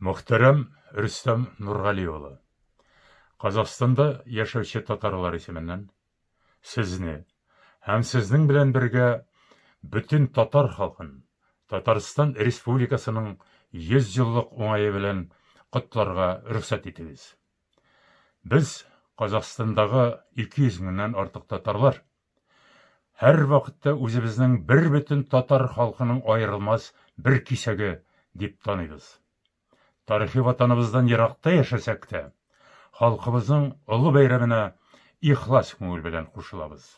Мөхтәрәм Рөстәм Нургали улы, Казахстанда яшәүче татарлар исеменнән сезне һәм сезнең белән бергә бөтен татар халкын Татарстан Республикасының 100 еллык уңае белән котларга рөхсәт итегез. Без, Казахстандагы 200 меңнән артык татарлар, һәрвакытта үзебезнең бербөтен татар халкының аерылмас бер кисәге дип таныйбыз. Тарихи ватаныбыздан еракта яшәсәк тә, халкыбызның олы бәйрәменә ихлас күңел белән кушылабыз.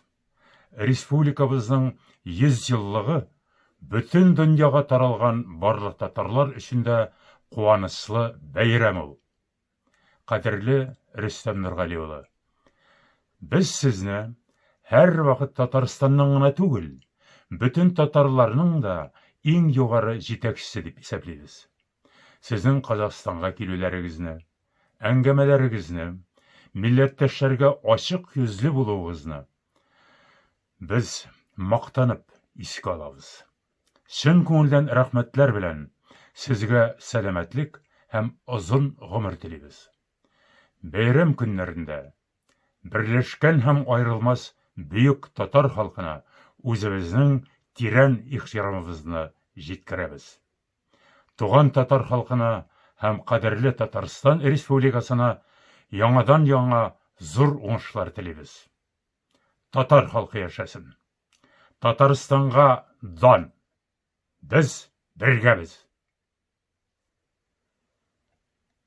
Республикабызның 100 еллыгы бөтен дөньяга таралган барлык татарлар өчен дә куанычлы бәйрәм ул. Кадерле Рөстәм Нургали улы, без сезне һәрвакыт Татарстанның гына түгел, бөтен татарларның да иң югары җитәкчесе дип исәплибез. Сезнең Казахстанга килүләрегезне, әңгәмәләрегезне, милләттәшләргә ачык йөзле булуыгызны без мактанып искә алабыз. Чын күңелдән рәхмәтләр белән сезгә сәламәтлек һәм озын гомер телибез. Бәйрәм көннәрендә берләшкән һәм аерылмас бөек татар халкына үзебезнең тирән ихтирамыбызны җиткерәбез. Туган татар халкына һәм кадерле Татарстан Республикасына яңадан-яңа зур уңышлар телибез. Татар халкы яшәсен! Татарстанга дан! Без бергәбез!